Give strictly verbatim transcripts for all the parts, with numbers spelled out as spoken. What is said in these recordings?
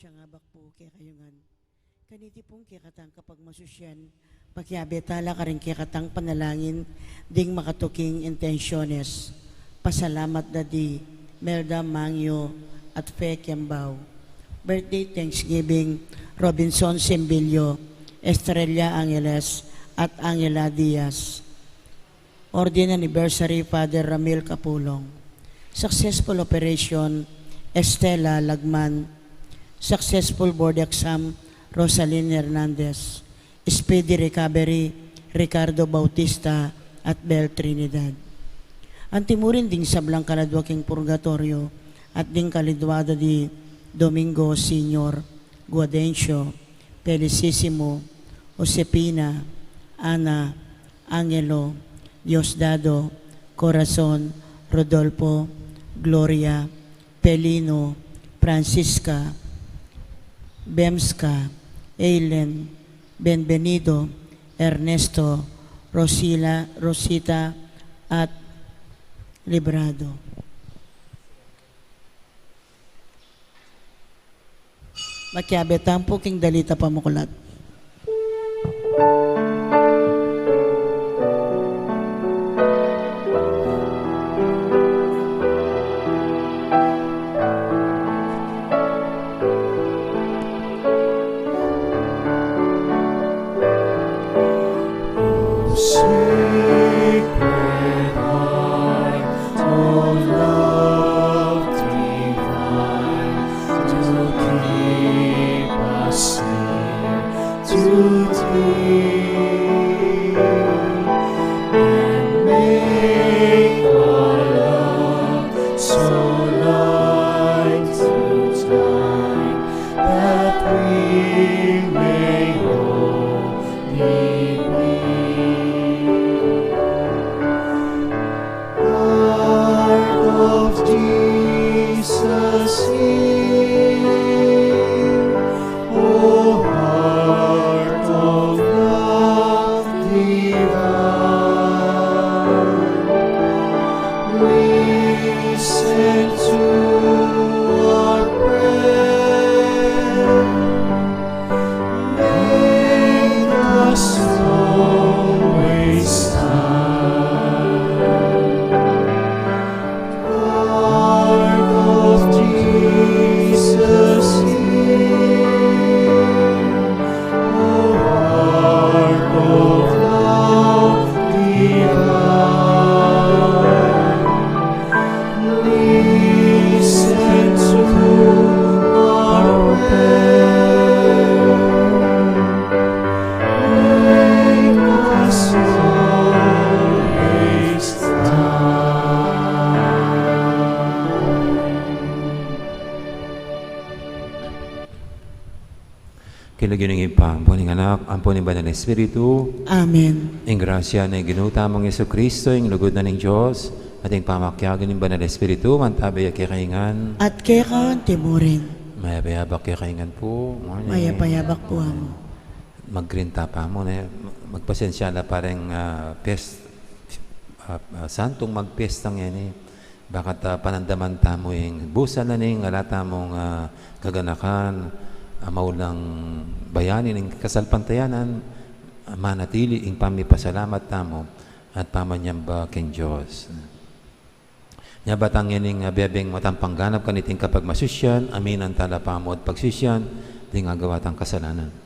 Siya nga bak pu kekayu ngan. Kaniti pung kekatang kapagmasusyan, pakiabe tala karing kekatang panalangin ding makatuking intensyones. Pasalamat da di Melda Mangio at Fe Kembao. Birthday Thanksgiving, Robinson Sembilio, Estrella Angeles, at Angela Diaz. Ordin anniversary, Father Ramil Capulong. Successful operation, Estela Lagman. Successful board exam, Rosalyn Hernandez. Speedy recovery, Ricardo Bautista at Bel Trinidad. Anti mu rin ding sablang kaladua king purgatoryo at ding kaladua da di Domingo Senior, Guadencio, Felicissimo, Josefina, Ana, Angelo, Diosdado, Corazon, Rodolfo, Gloria, Pelino, Francisca, Bemska, Eilen, Benvenido, Ernesto, Rosila, Rosita, at Librado. Makiabe tamu pu king dalita pamuklat. O Sacred Heart, O love divine, to keep us near to Thee, and make our love so like to Thine, that we may holy be. Heart of Jesus, hear. O heart of love divine, listen to our prayer. Make us always thine. Heart of Jesus, hear. O heart of love divine, listen to our prayer. Make us always thine. King lagyu ning Ibpa, ampo ning Anak, ampo ning Banal Espiritu. Amen. Ing grasya ning Ginu tamung Jesucristo, ing lugud na ning Dios, at ing pamakiabe ning Banal Espiritu, mantabi ya kekayu ngan. At keka anti mu rin. Mayap a yabak kekayu ngan pu. Mayap a yabak pu, Among. Magrinta pa mu, ne? Magpasensya la pa ring, ah, piyes-, ah, ah, santung magpiyesta ngeni. Bakat, ah, panandaman tamu ing busal na ning ala tamung, ah, kaganakan, ah, maulang bayani ning kasalpantayanan, ah, manatili ing pamipasalamat tamu at pamanyamba king Dios. Nya ba tang ining, ah, bebeng matampang ganap kaniting kapagmasusyan, aminan tala pamu at pagsusyan ding agawa tang kasalanan.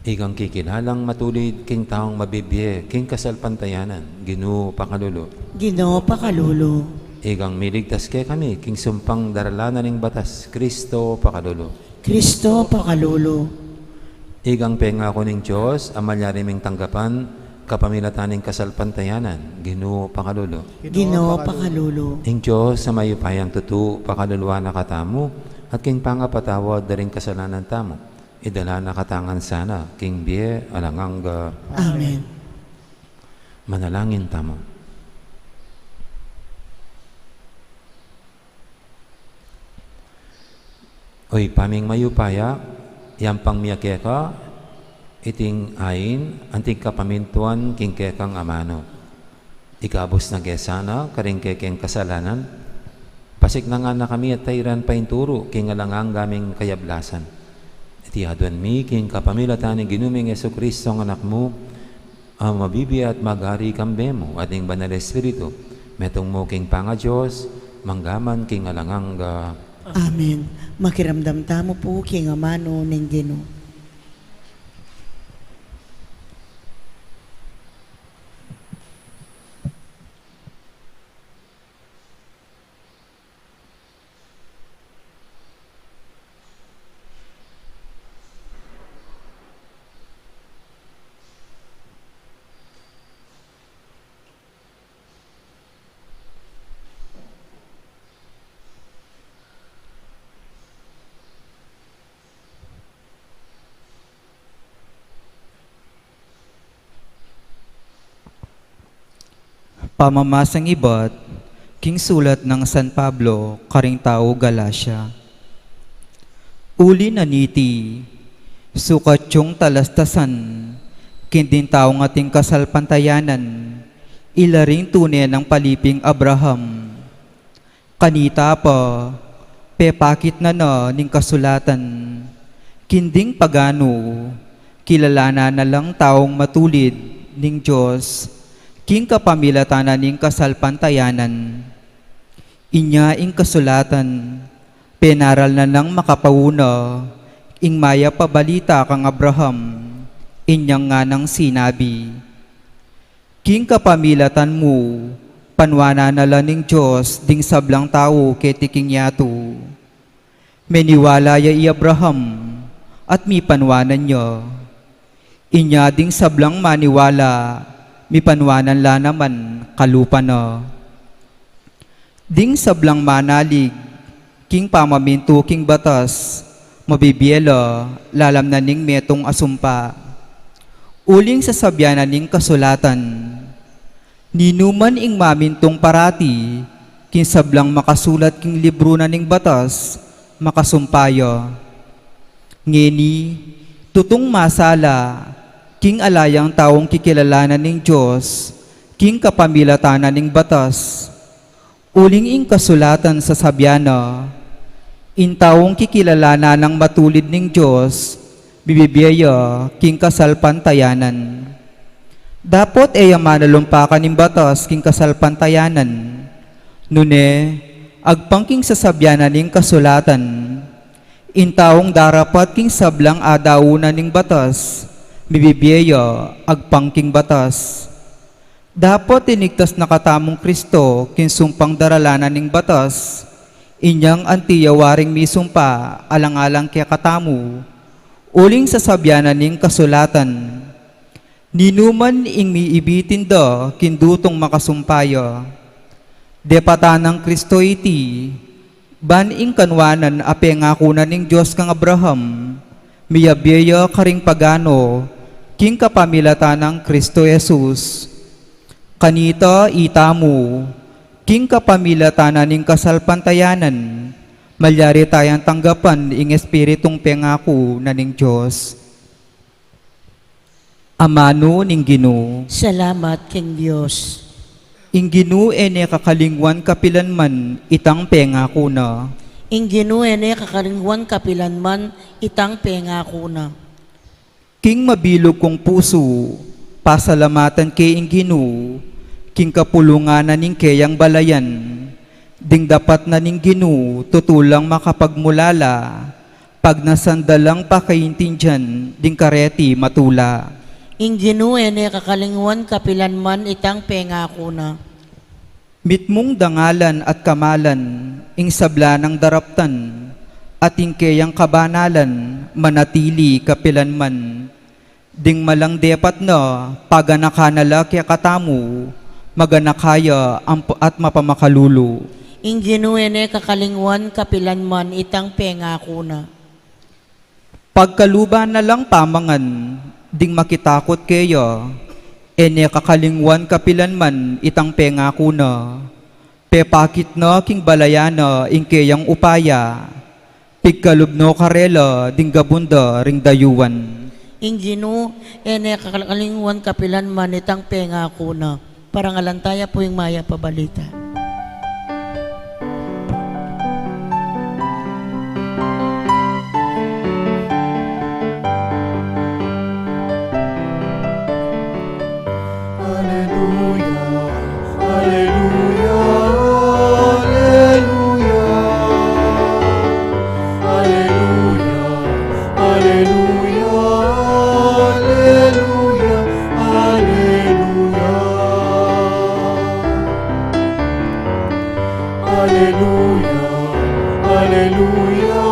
Ikang kikilalang matulid king taung mabibie king kasalpantayanan, Ginu, pakalulu. Ginu, pakalulu. Ikang miligtas kekami king sumpang daralan na ning batas, Kristo, pakalulu. Kristo, pakalulu. Ikang pengaku ning Dios a malyari ming tanggapan kapamilatan ning kasalpantayanan, Ginu, pakalulu. Ginu, pakalulu. Ing Dios a mayupayang tutu pakaluluan na katamu at king pangapatawad da ring kasalanan tamu, idala na katamu ngan sana king bie alang angga. Amen. Manalangin tamu. O Ibpa ming mayupaya, yampang mi ya keka Iting ain, anting kapamintuan king kekang amanu. Ikabus na ke sana karing kekeng kasalanan, pasiknangan na kami at tairan painturu king alang angga ming kayablasan. Iti aduan mi king kapamilatan ning Ginu ming Jesucristo, a Anak mu, a mabibie at magari kambe mu at ning Banal Espiritu, metung mu king pangaDios, mangga man king alang angga. Amen. Makiramdam tamu pu king amanu ning Ginu. Pamamasang ibat king sulat nang San Pablo karing tau Galacia. Uli na niti, sukat yung talastasan king ding taung ating kasalpantayanan, ila ring tune nang paliping Abraham. Kanita pa, pepakit na na ning kasulatan, king ding paganu, kilalanan na lang taung matulid ning Dios, king kapamilatan na ning kasalpantayanan. Inya ing kasulatan, penaral na nang makapauna, ing mayap a balita kang Abraham, inyang nganang sinabi, King kapamilatan mu, panwanan na la ning Dios ding sablang tau keti king yatu. Meniwala ya i Abraham, at mipanwanan ya. Inya ding sablang maniwala, mipanwanan la naman kalupa na. Ding sablang manalig king pamamintu king batas, mabibie la lalam na ning metung a sumpa. Uling sasabian na ning kasulatan, ninuman ing mamintung parati king sablang makasulat king libru na ning batas, makasumpa ya. Ngeni, tutung masala king ala yang taung kikilalanan ning Dios king kapamilatan na ning batas. Uling ing kasulatan sasabian na, ing taung kikilalanan nang matulid ning Dios, bibibie ya king kasalpantayanan. Dapot e ya manalumpakan ing batas king kasalpantayanan. Nune, agpang king sasabian na ning kasulatan, ing taung darapat king sablang adaunan ning batas, bibibie ya agpang king batas. Dapot iligtas na katamung Kristo king sumpang daralan na ning batas, inyang anti ya waring misumpa alang-alang kekatamu, uling sasabian na ning kasulatan, ninuman ing miibitin da king dutung makasumpa ya. Depatan nang Kristo iti, ban ing kanwanan a pengaku na ning Dios kang Abraham, miyabie ya karing pagano, king kapamilatan nang Kristo Jesus. Kanita itamu, king kapamilatan na ning kasalpantayanan, malyari tayang tanggapan ing Espiritung pengaku na ning Dios. Amanu ning Ginu. Salamat king Dios. Ing Ginu e ne kakalingwan kapilan man itang pengaku na. Ing Ginu e ne kakalingwan kapilan man itang pengaku na. King mabilug kung pusu, pasalamatan ke ing Ginu, king kapulungan na ning keyang balayan, ding dapat na ning Ginu, tutu lang makapagmulala, pagnasan da lang pakaintindian ding kareti matula. Ing Ginu e ne kakalingwan kapilan man itang pengaku na. Mitmung dangalan at kamalan, ing sabla nang daraptan, at ing keyang kabanalan, manatili kapilan man. Ding malang depat na, paganakan na la kekatamu, maganaka ya amp-, at mapamakalulu. Ing Ginu e ne kakalingwan kapilan man itang pengaku na. Pagkaluban na lang pamangan, ding makitakut keya, e ne kakalingwan kapilan man itang pengaku na. Pepakit na king balayan na ing keyang upaya, pigkalub no karela ding gabun da ring dayuan. Ing Ginu, e ne kakalingwan kapilan man itang pengaku na. Parangalan taya pu ing mayap a balita. Aleluya, aleluya, aleluya. Aleluya, aleluya, aleluya, aleluya. Aleluya, aleluya,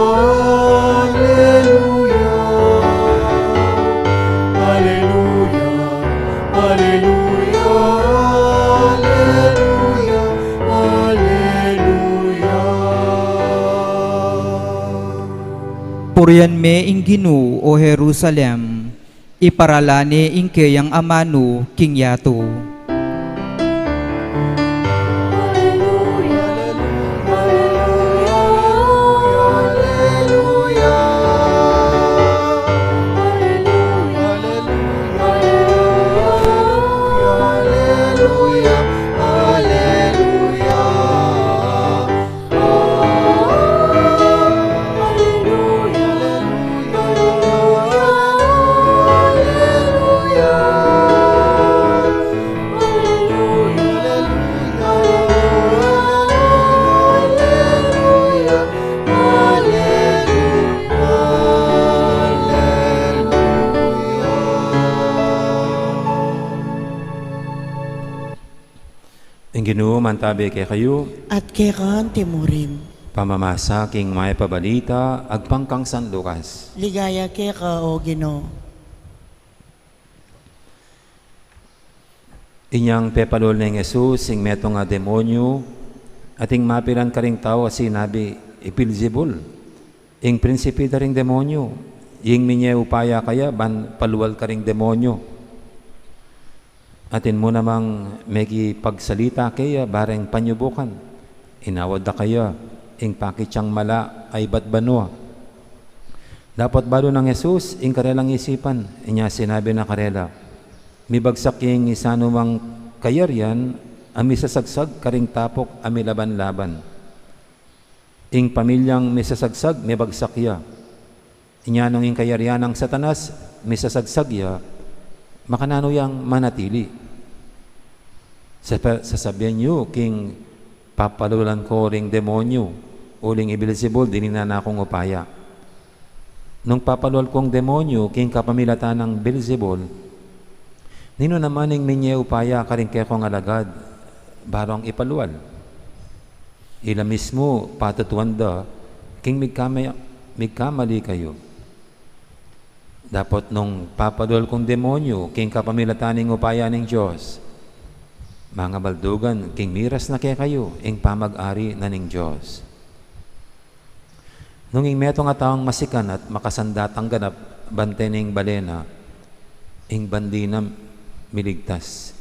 aleluya. Aleluya, aleluya, aleluya, aleluya. Purian me ing Ginu, o Jerusalem, iparala ne ing keyang amanu king yatu. Ing Ginu mantabi kekayu. At keka antimurin. Pamamasa king mayap a balita agpang kang San Lucas. Ligaya keka, o Ginu. Inyang pepalul neng Jesus ing metung a demonyu, ating mapilan karing tau a sinabi, i Beelzebul, ing prinsipi da ring demonyu, ing minye upaya kaya ban palual karing demonyu. Atin mu namang mekipagsalita keya bareng panyubukan. Inawad da kaya ing pakit yang mala a ibat banua. Dapot balu nang Jesus ing karelang isipan, inya sinabi na karela, mibagsak ing isanu mang kayarian a misasagsag karing tapok a milaban-laban. Ing pamilyang misasagsag, mibagsak ya. Inya nung ing kayarian nang Satanas misasagsag ya, makananu yang manatili? Sasa-, sasabian yu king papalualan ku ring demonyu uling i Beelzebul dininan na kung upaya. Nung papalual kung demonyu king kapamilatan nang Beelzebul, ninu naman ing minye upaya karing kekong alagad barong ipalual? Ila mismu patutuan da king migkama-, migkamali kayu. Dapot nung papalual kung demonyu king kapamilatan ning upaya ning Dios, mangabaldugan king miras na kekayu ing pamag-ari na ning Dios. Nung ing metung a taung masikan at makasandatang ganap bante ning bale na, ing bandi na miligtas.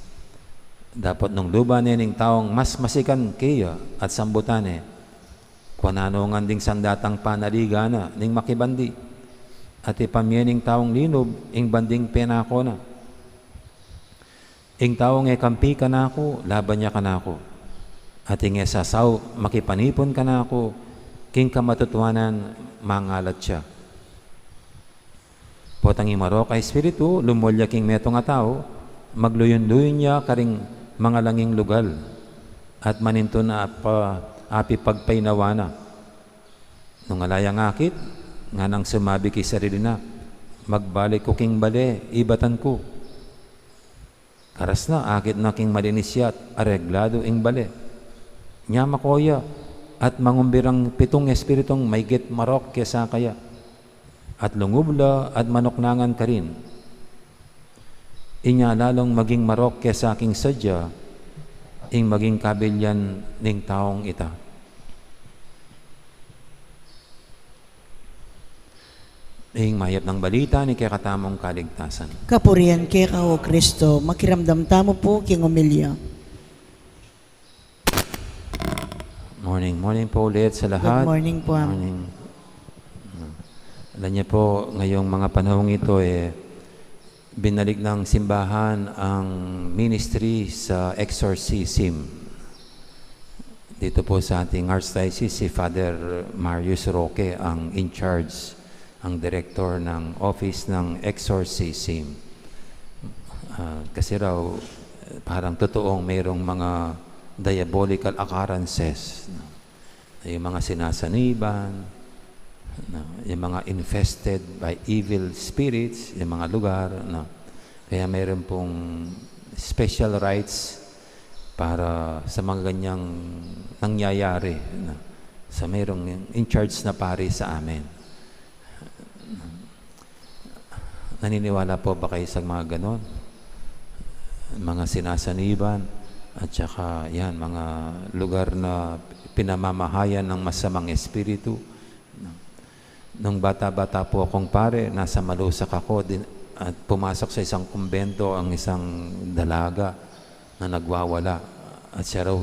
Dapot nung luban ne ning taung mas masikan keya at sambutan ne, kuananu ngan ding sandatang panaligan na ning makibandi, at ipamie ning taung linub ing banding penako na. Ing taung e kampi kanaku, laban ya kanaku. At ing e sasaup makipanipun kanaku, king kamatutuanan mangalat ya. Potang ing marok a espiritu lumulya king metung a tau, magluyun-luyun ya karing mangalanging lugal, at manintun a pa-, apipagpainawa na. Nung ala yang akit, nganang sumabi king sarili na, magbalik ku king bale, ibatan ku. Karas na, akit na king malinis ya at aregladu ing bale. Nyamako ya, at mangumbirang pitung espiritung maygit marok kesa kaya, at lungub la at manuknangan karin. Inya lalung maging marok kesa king sadya ing maging kabilian ning taung ita. Ing mayap nang balita ning kekatamung kaligtasan. Kapurian keka, o Kristo. Makiramdam tamu pu king omilya. Morning, morning po ulit sa lahat. Good morning po, Am. Morning. Alam niyo po, ngayong mga panahong ito, eh, Binalik ng simbahan ang ministry sa exorcism. Dito po sa ating Archdiocese, si Father Marius Roque ang in charge, ang director ng Office ng Exorcism. Ah, kasi raw, parang totoong mayroong mga diabolical occurrences, no? Yung mga sinasaniban, no? Yung mga infested by evil spirits, yung mga lugar, no? Kaya mayroon pong special rites para sa mga ganyang nangyayari, no? So, mayroong in charge na pari sa amin. Naniniwala po ba kayo sa mga ganon? Mga sinasaniban, at saka yan, mga lugar na pinamamahayan ng masamang espiritu. Nung bata-bata po akong pare, nasa Malusac ako, din, at pumasok sa isang kumbento ang isang dalaga na nagwawala. At siya raw,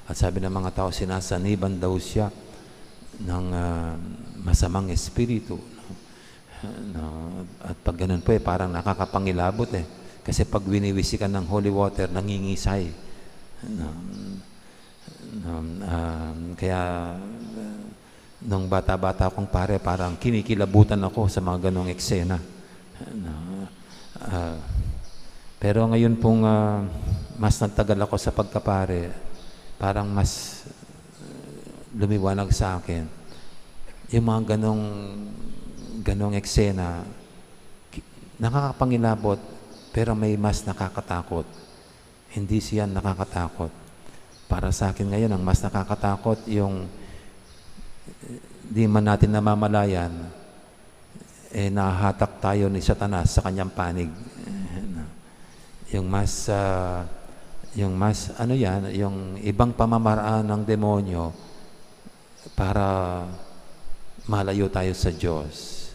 at sabi ng mga tao, sinasaniban daw siya ng, ah, masamang espiritu. No? At pag ganun po, eh, parang nakakapangilabot, eh. Kasi pag winiwisikan ng holy water, nangingisay. No? No, um, kaya, uh, nung bata-bata akong pare, parang kinikilabutan ako sa mga ganong eksena. No? Ah, pero ngayon pong, ah, mas nagtagal ako sa pagkapare, parang mas, uh, lumiwanag sa akin yung mga ganong, ganong eksena. Ki-, nakakapangilabot, pero may mas nakakatakot. Hindi siya nakakatakot. Para sa akin ngayon, ang mas nakakatakot yung, eh, di man natin namamalayan, eh, nahahatak tayo ni Satanas sa kanyang panig. Eh, no? Yung mas, ah, yung mas, ano yan, yung ibang pamamaraan ng demonyo para malayo tayo sa Diyos.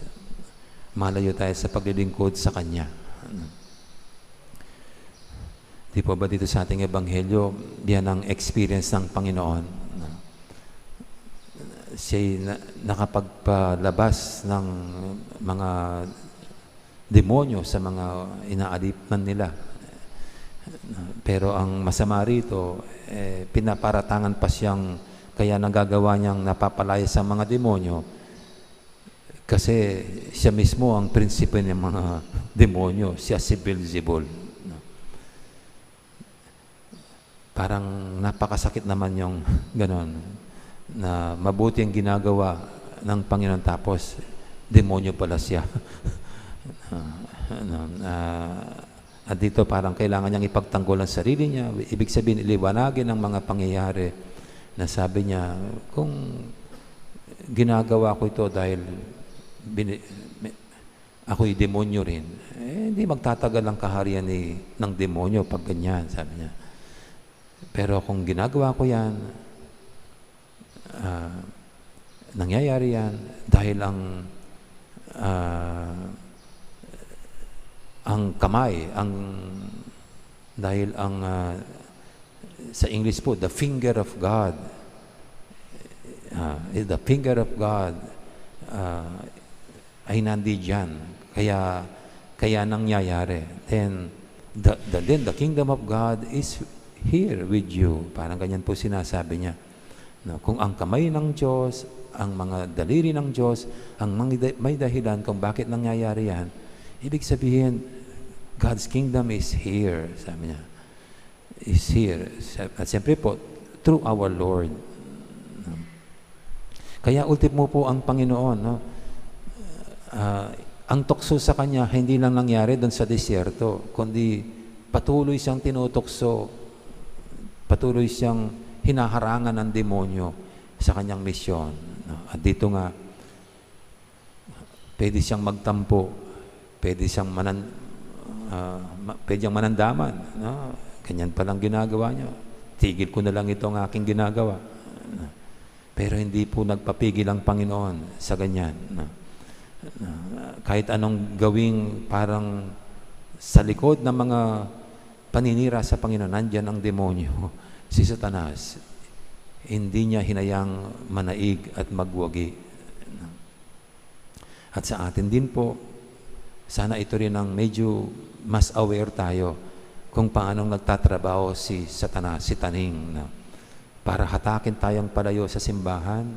Malayo tayo sa paglilingkod sa Kanya. Di po ba dito sa ating ebanghelyo, yan ang experience ng Panginoon? Siya'y na-, nakapagpalabas ng mga demonyo sa mga inaalipnan nila. Pero ang masama rito, eh, pinaparatangan pa siyang, kaya nagagawa niyang napapalayas ang mga demonyo, kasi siya mismo ang prinsipe ng mga demonyo, siya si Beelzebul, no? Parang napakasakit naman yung ganon, na mabuti ang ginagawa ng Panginoon tapos demonyo pala siya. Ah, ano, ah, at dito parang kailangan niyang ipagtanggol ang sarili niya, ibig sabihin, iliwanagin ang mga pangyayari na sabi niya, "Kung ginagawa ko ito dahil bini-, me-, ako'y demonyo rin, eh, hindi magtatagal ang kaharian ni, ng demonyo pag ganyan," sabi niya. Pero kung ginagawa ko yan, ah, nangyayari yan dahil ang, ah, ang kamay, ang, dahil ang, ah, sa English po, the finger of God, ah, the finger of God, ah, ay nandiyan. Kaya, kaya nangyayari. Then, the, the, then the kingdom of God is here with you. Parang ganyan po sinasabi niya. No, kung ang kamay ng Diyos, ang mga daliri ng Diyos, ang mga da-, may dahilan kung bakit nangyayari yan, ibig sabihin, God's kingdom is here, sabi niya. Is here. At siyempre po, through our Lord. Kaya ultimo po ang Panginoon, no? Ah, ang tukso sa kanya, hindi lang nangyari doon sa disyerto, kundi patuloy siyang tinutukso, patuloy siyang hinaharangan ng demonyo sa kanyang misyon, no? At dito nga, pwede siyang magtampo, pwede siyang manan-, ah, ma-, pwede siyang manandaman, no? Ganyan palang ginagawa niyo. Tigil ko na lang itong aking ginagawa. Pero hindi po nagpapigil ang Panginoon sa ganyan, no? Ah, kahit anong gawing parang sa likod ng mga paninira sa Panginoon, nandyan ang demonyo, si Satanas. Hindi niya hinayang manaig at magwagi. At sa atin din po, Sana ito rin ang medyo mas aware tayo kung paanong nagtatrabaho si Satanas, si Taning, no? Para hatakin tayong palayo sa simbahan,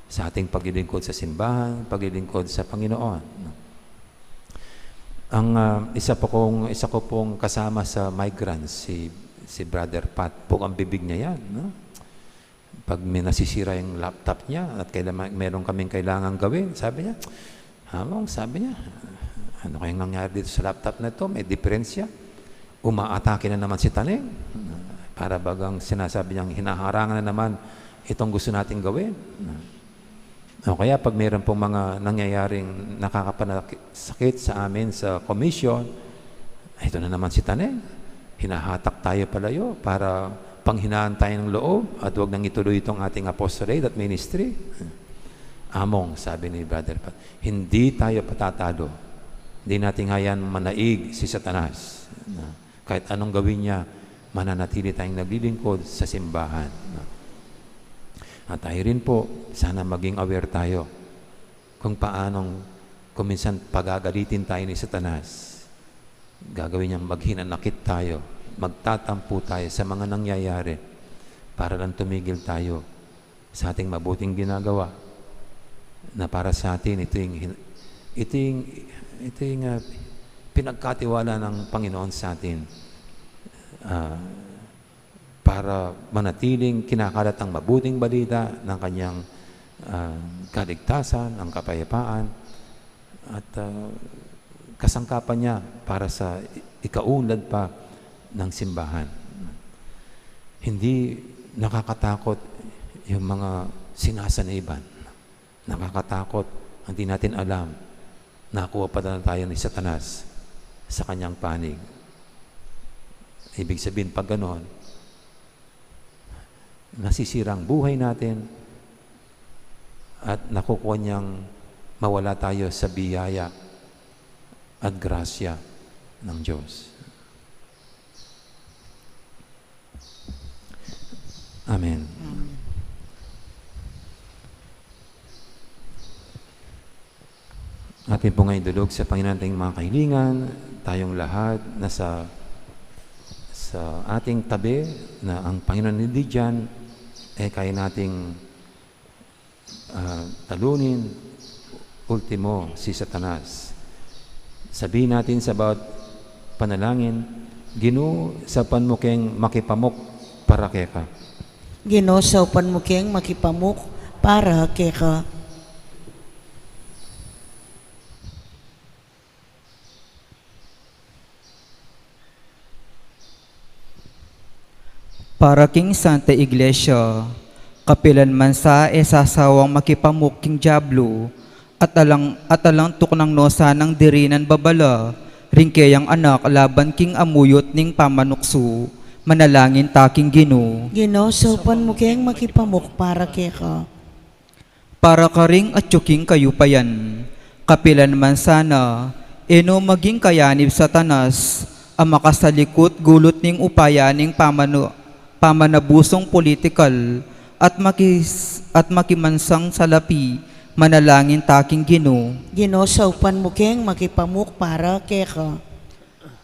sa ating paglilingkod sa simbahan, paglilingkod sa Panginoon, no? Ang, ah, isa po kong, isa ko pong kasama sa migrants, si, si Brother Pat, bukang bibig niya yan, no? Pag may nasisira yung laptop niya at kailangan, meron kaming kailangan gawin, sabi niya, "Among," sabi niya, "ano kayang nangyari dito sa laptop na ito? May diferensya. Umaatake na naman si Taning." Para bagang sinasabi niyang hinaharangan na naman itong gusto nating gawin. O kaya pag mayroon pong mga nangyayaring nakakapanakit sa amin sa commission, ito na naman si Taning. Hinahatak tayo palayo para panghinaan tayo ng loob at huwag nang ituloy itong ating apostolate at ministry. "Among," sabi ni Brother Pat, "hindi tayo patatalo. Hindi natin hayaan manaig si Satanas. Na kahit anong gawin niya, mananatili tayong naglilingkod sa simbahan." Na, at tayo rin po, sana maging aware tayo kung paanong kung minsan pagagalitin tayo ni Satanas. Gagawin niyang maghinanakit tayo, magtatampo tayo sa mga nangyayari para lang tumigil tayo sa ating mabuting ginagawa na para sa atin, ito yung hin-, ito yung, ito yung, ah, pinagkatiwala ng Panginoon sa atin, ah, para manatiling kinakalat ang mabuting balita ng kanyang, ah, kaligtasan, ang kapayapaan, at, ah, kasangkapan niya para sa i-, ikaunlad pa ng simbahan. Hindi nakakatakot yung mga sinasaniban. Nakakatakot. Hindi natin alam. Nakuha pa na tayo ni Satanas sa kanyang panig. Ibig sabihin, pag ganon, nasisira ang buhay natin at nakukuha niyang mawala tayo sa biyaya at grasya ng Diyos. Amen. Amen. Atin po nga idulog sa Panginoon ating mga kahilingan, tayong lahat na sa, sa ating tabi na ang Panginoon hindi diyan, eh, kaya nating, ah, talunin, ultimo, si Satanas. Sabihin natin sa bawat panalangin, "Ginu, saupan mu keng makipamuk para keka." Ginu, saupan mu keng makipamuk para keka. Para king Santa Iglesia, kapilan man sa e sasawang makipamuk king diablu, at alang, at alang tuknang no sanang dirinan babala ring keyang anak laban king amuyut ning pamanuksu, manalangin ta king Ginu. Ginu, saupan mu keng makipamuk para keka. Para karing atyu king kayupayan, kapilan man sana, e no maging kayanib Satanas a makasalikut gulut ning upaya ning pamanu-, pamanabusung politikal at makis-, at makimansang salapi, manalangin ta king Ginu. Ginu, saupan mu keng makipamuk para keka.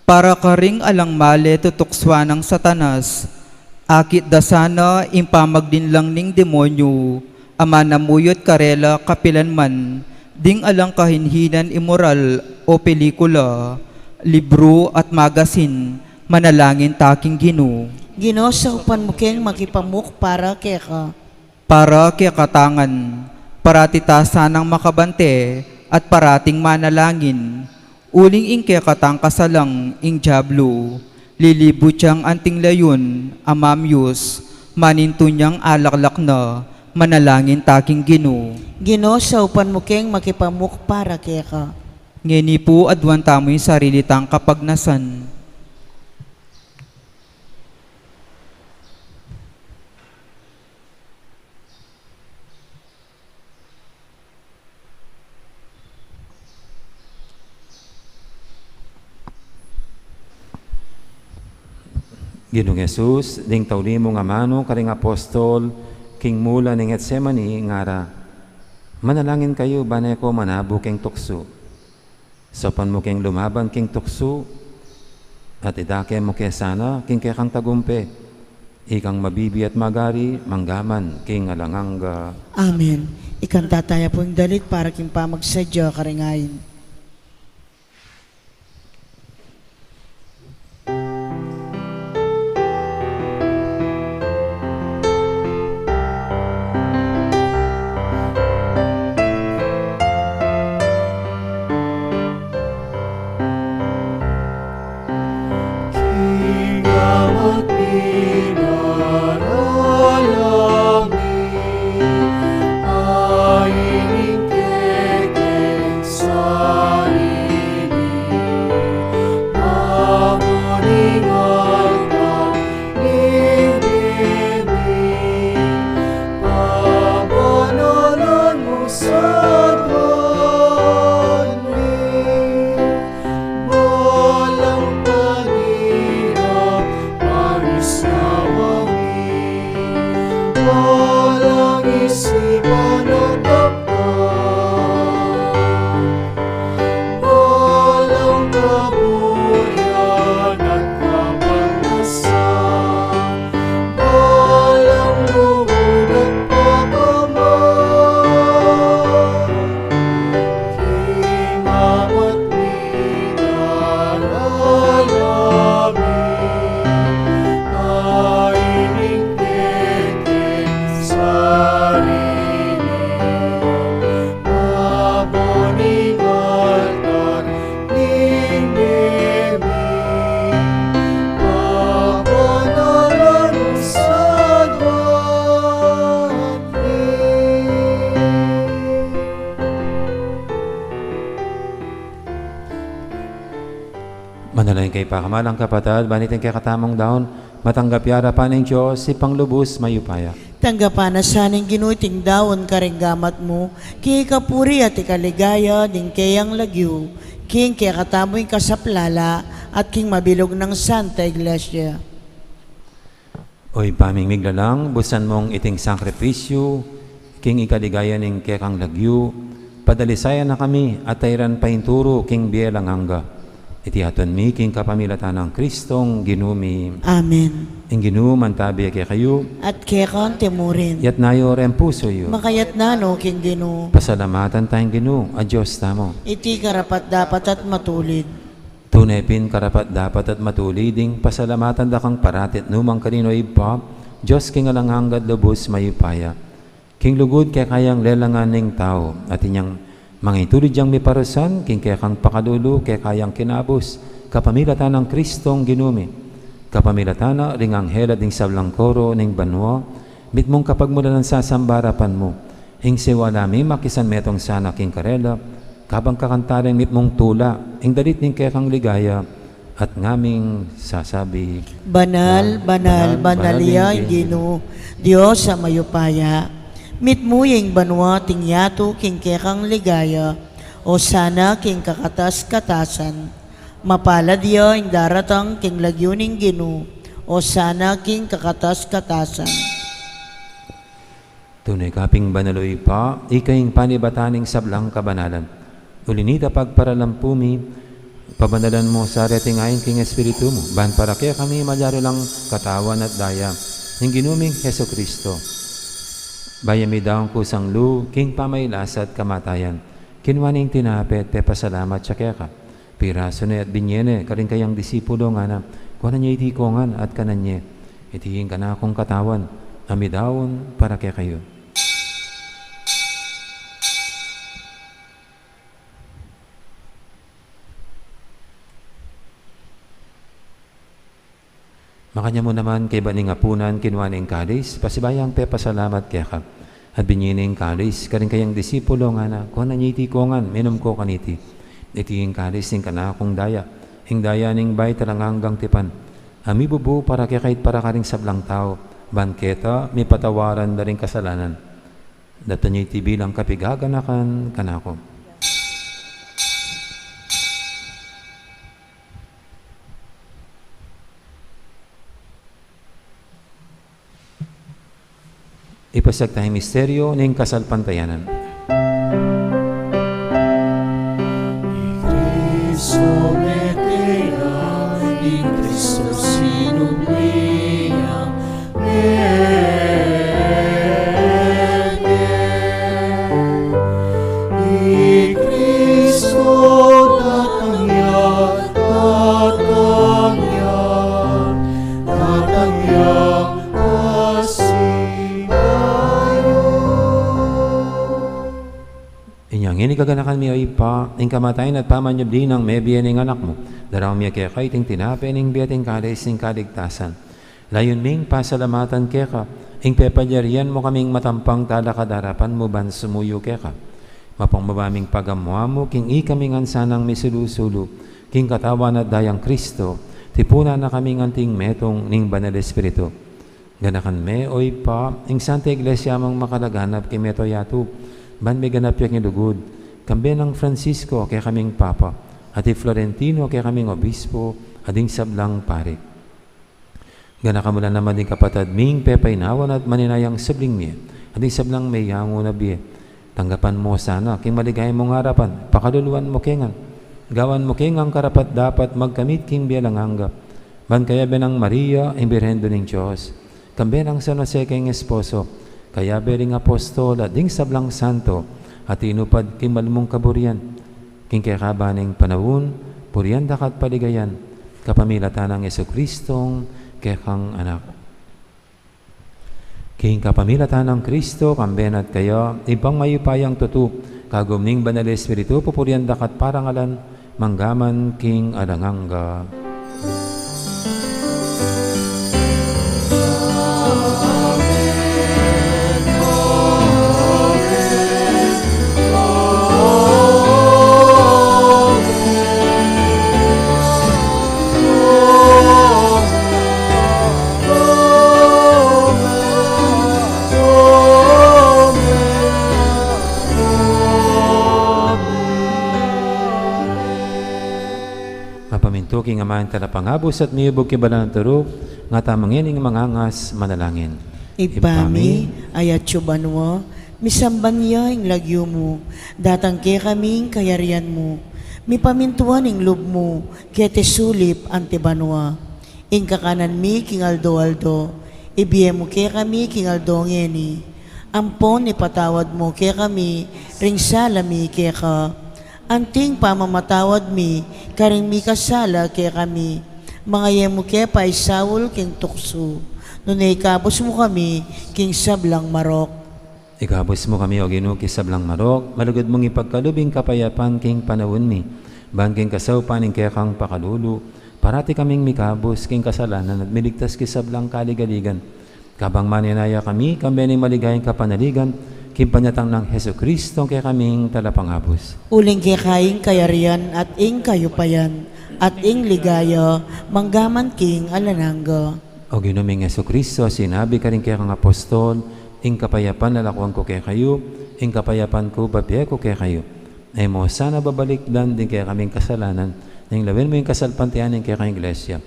Para karing alang male tutuksuan nang Satanas, akit da sana ing pamaglinlang ning demonyu a manamuyut karela kapilan man ding alang kahinhinan imoral o pelikula, libru at magasin, manalangin ta king Ginu. Ginu, saupan mu keng makipamuk para keka. Para keka tangan, parati ta sanang makabante at parating manalangin, uling ing kekatang kasalang ing diablu, lilibut yang anting layun a mamyus, manintun yang alaklak na, manalangin ta king Ginu. Ginu, saupan mu keng makipamuk para keka. Ngeni pu aduan tamu ing sarili tang kapagnasan. Ginung Jesus, ding tauli mung amanu karing apostol, king mula ning Getsemani, ngara, "Manalangin kayu, bane ku manabu keng tuksu." Saupan mu keng lumaban king tuksu, at idake mu ke sana king kekang tagumpe. Ikang mabibie at magari, mangga man king alang angga. Amen. Ikanta taya pu ing dalit para king pamagsadya karing ain. Manalangin kayu pakamalan kung kapatad, ban iting kekatamung daun, matanggap ya king arapan ning Dios, Ibpang lubus mayupaya. Tanggapan na sa ning Ginu iting daun karing gamat mu, king ikapuri at ikaligaya ning keyang lagyu, king kekatamung kasaplalan at king mabilug nang Santa Iglesia. O Ibpa ming miglalang, busan mung iting sakripisyu king ikaligaya ning kekang lagyu, padalisayan na kami at tairan painturu king bie alang angga. Iti aduan mi king kapamilatan nang Kristong Ginu mi. Amen. Ing Ginu mantabi ya kekayu. At keka mu rin. Itas yu ring pusu yu. Makatas no king Ginu. Pasalamatan taya ing Ginu a Dios tamu. Iti karapat-dapat at matulid. Tune pin karapat-dapat at matulid ing pasalamatan da kang parati at nu man karin, O Ibpa, Dios king alang angga at lubus mayupaya. King lugud keka yang lelangan ing tau, at inyang mangitulid yang miparusan king kekang pakalulu, keka yang kinabus, kapamilatan nang Kristong Ginu mi. Kapamilatan na ring anghel at ding sablang koro ning banua, mitmung kapagmulalan sasamba king arapan mu. Ing siwala mi makisan metung sana king karela, kabang kakanta ring mitmung tula ing dalit ning kekang ligaya, at ngaming sasabi, Banal, banal, banal, banal ya ing Ginu, Dios a mayupaya. Mitmu ya ing banua at ing yatu king kekang ligaya. Osana king kakatas-katasan. Mapalad ya ing daratang king lagyu ning Ginu. Osana king kakatas-katasan. Tune ka pin banal, O Ibpa, ika ing panibatan ning sablang kabanalan. Uli na nita pagparalan pu mi, pabanalan mu sa reting ain king Espiritu mu, ban para kekami malyari lang katawan at daya ning Ginu ming Jesucristo. Bayu ya midaun kusang lub king pamagkasakit at kamatayan, kinua ne ing tinape at pepasalamat ya keka. Pirasu ne at binie ne karing kayang disipulo, ngana, kuanan ye iti kongan at kanan ye. Iti ing kanakung katawan a midaun para kekayu. Makanyan mu naman kaybat ning apunan, kinua ne ing kalis, pasibayu yang pepasalamat keka. At binie ne ing kalis karing kayang disipulo, ngana, kuanan ye iti kongan, minum ko kaniti. Iti ing kalis ning kanakung daya, ing daya ning bayu at alang anggang tipan, a mibubu para kekayu at para karing sablang tau, ban keta mipatawaran da ring kasalanan. Daptan ye iti bilang kapaganakan kanaku. Ipasiag taya ing misteryu ning kasalpantayanan. Somete ya i Kristo sinubli yang mete. I Kristo datang ya, datang ya, datang ya, pasibayu. Inya ngeni kaganakan mi, o Ibpa, ing kamatayan at pamanyubli nang mebie ning Anak mu, daraun mi keka iting tinape ning bie at ing kalis ning kaligtasan. Layun ming pasalamatan keka ing pepalyarian mu kaming matampang talakad arapan mu ban sumuyu keka. Mapagmabaming pagamu-amu king ikami ngan sanang misulu-sulu king katawan at dayang Kristo, tipunan na kaming anting metung ning Banal Espiritu. Ganakan me, o Ibpa, ing Santa Iglesia mung makalaganap king mabilug a yatu, ban miganap ya king lugud, kambe nang Francisco, kekaming Papa, at i Florentino, kekaming Obispo, at ding sablang pari. Ganakan mu la naman ding kapatad ming pepainawan at maninayang subling mie, at ding sablang meyangu na bie. Tanggapan mu sana king maligaya mung arapan, pakaluluan mu ke ngan. Gawan mu ke ngan karapat-dapat magkamit king bie alang angga. Ban kayabe nang Maria, ing Birhen Indu ning Dios, kambe nang San Jose king esposo, kayabe ring apostol at ding sablang santo a tinupad king mal mung kaburian, king kekaban ning panaun, purian da ka at paligayan, kapamilatan nang Jesucristong kekang Anak. King kapamilatan nang Kristo, kambe na at kaya, Ibpang mayupayang tutu, kagum ning Banal Espiritu, pupurian da ka at parangalan, mangga man king alang angga. Mapamintu king aman talapangabus at miyubug king banal a turu, nga tamu ngeni ing mangangas manalangin. Ibpa mi, atsu ka banua, misamban ya ing lagyu mu, datang kekami ing kayarian mu, mipamintuan ing lub mu, keti sulip anti banua. Ing kakanan mi king aldo-aldo, ibie mu kekami king aldo ngeni. Ampon ipatawad mu kekami ring sala mi keka, anting pamamatawad mi karing mikasala kekami. Manga e mu ke paisaul king tuksu, nune ikabus mu kami king sablang marok. Ikabus mu kami, O Ginu, king sablang marok, malugud mung ipagkalub ing kapayapan king panaun mi, ban king kasaupan ning kekang pakalulu, parati kaming mikabus king kasalanan at miligtas king sablang kaligaligan. Kabang maninaya kami, kambe ning maligayang kapanaligan, king panyatang nang Jesucristo, kekaming talapangabus. Uling keka ing kayarian at ing kayupayan at ing ligaya, mangga man king alang angga. O Ginu ming Jesucristo, sinabi karing kekang apostol, ing kapayapan lalakwan ku kekayu, ing kapayapan ku bibie ku kekayu. E mu sana babalikdan ding kekaming kasalanan, nune lawen mu ing kasalpantayanan ning kekang Iglesia.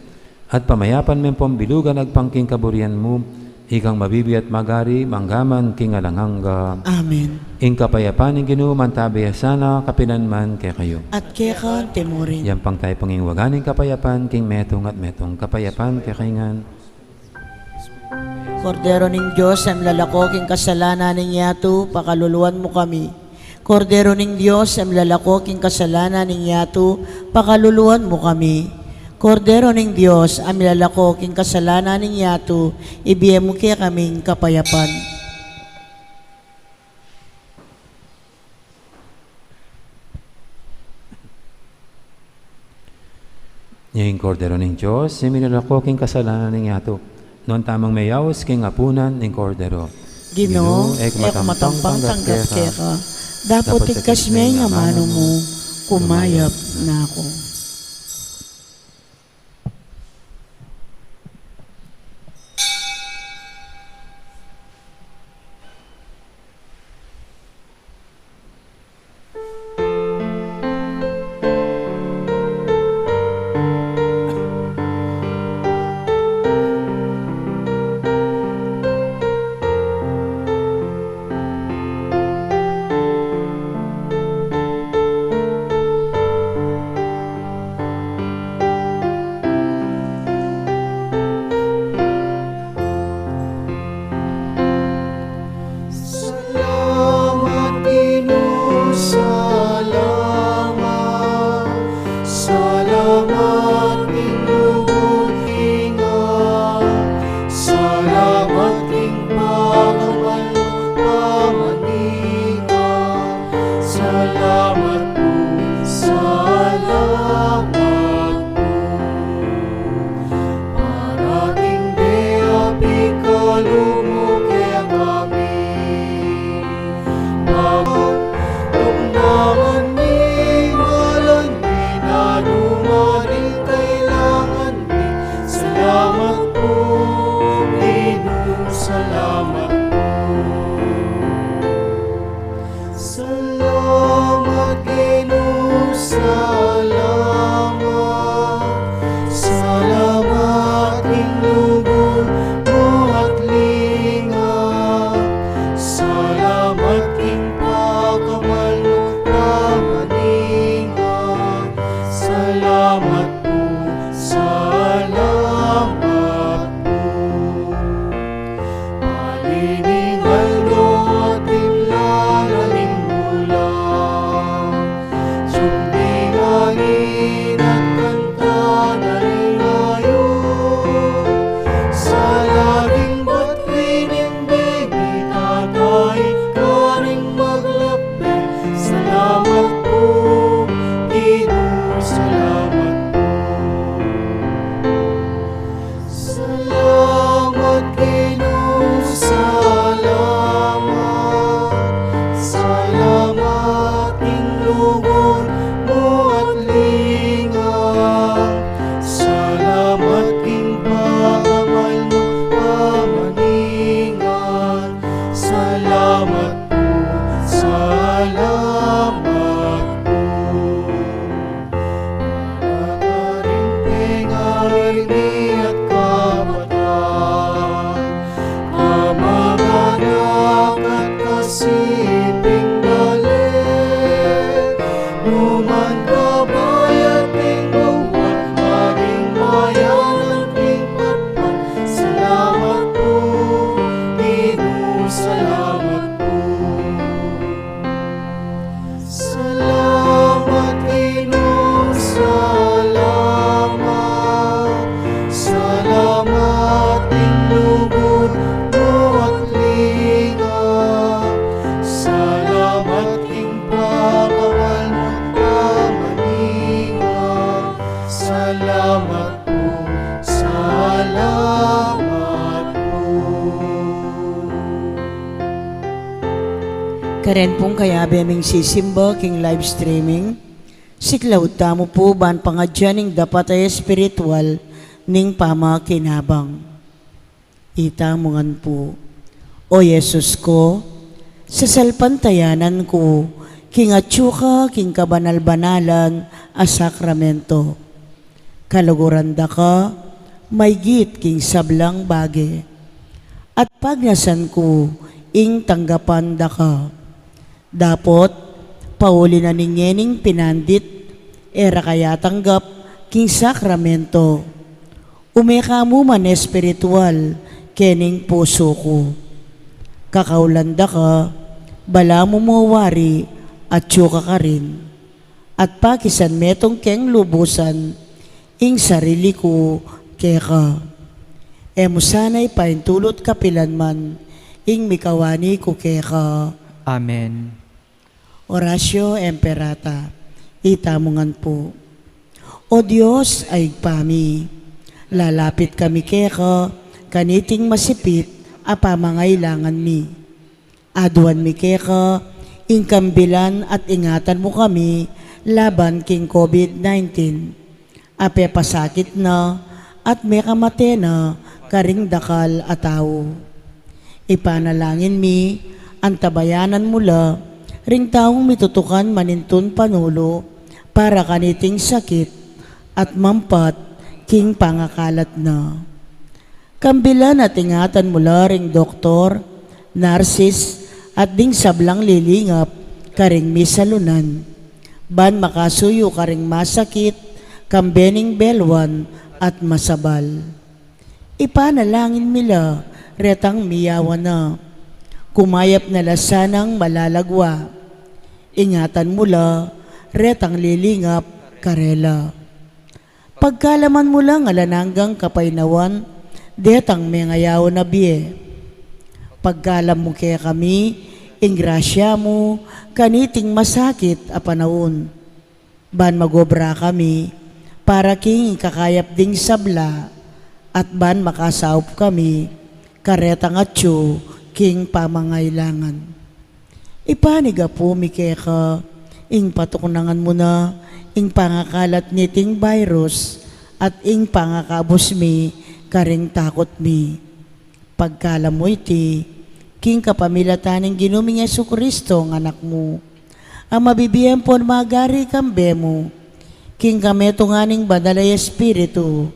At pamayapan me ampon bilugan agpang king kaburian mu, ikang mabibie at magari, mangga man king alang angga. Amen. Ing kapayapan ning Ginu mantabe ya sana, kapilan man kekayu. At keka anti murin. Yampang tamu pung ing waga ning kapayapan, king metung at metung kapayapan kekayu ngan. Kordero ning Dios, a milalako king kasalanan ning yatu, pakaluluan mu kami. Kordero ning Dios, a milalako king kasalanan ning yatu, pakaluluan mu kami. Kordero ning Dios, a milalako king kasalanan ning yatu, ibie mu kekaming kapayapan. Ing Kordero ning Dios, a milalako king kasalanan ning yatu, nuan tamung meyaus king apunan ning Kordero. Ginu, e ku matampang tanggap keka, dapot igkas me ing amanu mu, kumayap na ku. Ren pung kayabe ming sisimba king live streaming, siklaud tamu pu ban pangadyan ing dapat a espiritual ning pamakinabang. Itamu ngan pu. O Jesus ko, sasalpantayanan ku king atyu ka king kabanal-banalan a sakramento. Kaluguran da ka maygit king sablang bage, at pagnasan ku ing tanggapan da ka. Dapot, pauli na ning ngening pinandit, e ra ka yatanggap king sakramento. Ume ka mu man espiritual kening pusu ku. Kakaulan da ka, balamu mu wari, atyu ka karin. At pakisan metung keng lubusan ing sarili ku keka. E mu sana ipaintulut kapilan man ing mikawani ku keka. Amen. Oratio Imperata. Itamu ngan pu. O Dios a Ibpa mi, lalapit kami keka kaniting masipit a pamangailangan mi. Aduan mi keka ing kambilan at ingatan mu kami laban king COVID nineteen a pepasakit na at mekamate na karing dakal a tau. Ipanalangin mi, antabayanan mu la ring taung mitutukan manintun panulu para kaniting sakit at mampat king pangakalat na. Kambilan at ingatan mu la ring doktor, narsis, at ding sablang lilingap karing misalunan, ban makasuyu karing masakit, kambe ning belwan at masabal. Ipanalangin mi la retang miyawan na, kumayap na la sanang malalagwa. Ingatan mu la retang lilingap karela. Pagkalaman mu lang alang anggang kapaynawan detang mengayaw na bie. Pagkalam mu kekami ing grasya mu kaniting masakit a panaun, ban magobra kami para king ikakayap ding sabla, at ban makasaup kami karetang atyu king pamangailangan. Ipanigapu mi keka ing patuknangan mu na ing pangakalat niting virus at ing pangakabus mi karing takut mi. Pagkalam mu iti king kapamilatan ning Ginu ming Jesucristo, ing Anak mu, a mabibie ampon magari kambe mu king kametungan ning Banal a Espiritu,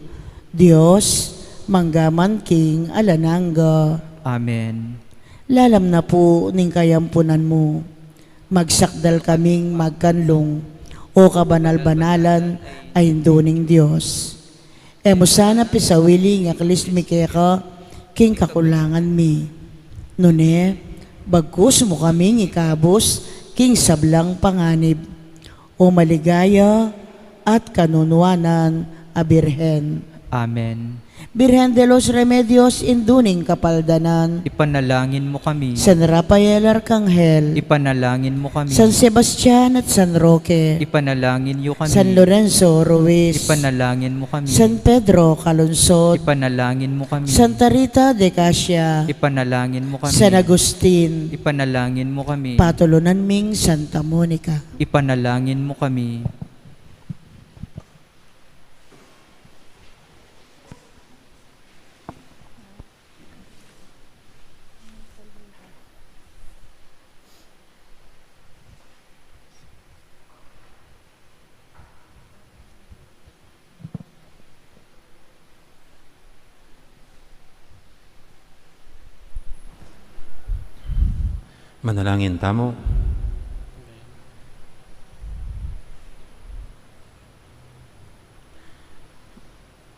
Dios, mangga man king alang angga. Amen. Lalam na pu ning kayampunan mu, magsakdal kaming magkanlung, o kabanal-banalan a Indu ning Dios. E mu sana pisawili ing aklis mi keka king kakulangan mi. Nune, bagkus mu kaming ikabus king sablang panganib, o maligaya at kanunuanan a Birhen. Amen. Birhen de los Remedios, Indu ning Kapaldanan. Ipanalangin mu kami. San Rafael Arkanghel. Ipanalangin mu kami. San Sebastian at San Roque. Ipanalangin yu kami. San Lorenzo Ruiz. Ipanalangin mu kami. San Pedro Calungsod. Ipanalangin mu kami. Santa Rita de Casia. Ipanalangin mu kami. San Agustin. Ipanalangin mu kami. Patulunan ming Santa Monica. Ipanalangin mu kami. Manalangin tamu.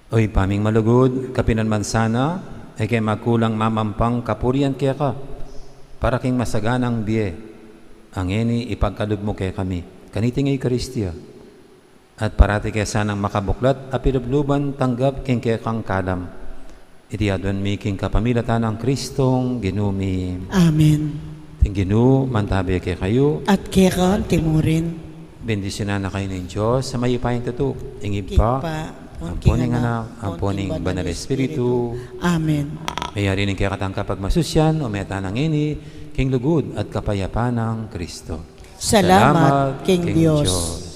O Ibpa ming malugud, kapilan man sana, e ke magkulang mamampang kapurian keka, para king masaganang bie, a ngeni ipagkalub mu kekami kaniting Eukaristia, at parati ke sanang makabuklat a pilubluban tanggap king kekang kalam. Iti aduan mi king kapamilatan nang Kristong Ginu mi. Amen. Ing Ginu mantabe kekayu. At keka mu rin. Bendisyunan na kayu ning Dios a mayupayang tutu, ing Ibpa, Ibpa, ampon ing Anak, ampon ing Banal a Espiritu. Amen. Meyari ning kekatang kapagmasusyan, ume tana ngeni, Ing lugud at kapayapan nang Kristo. Salamat king Dios.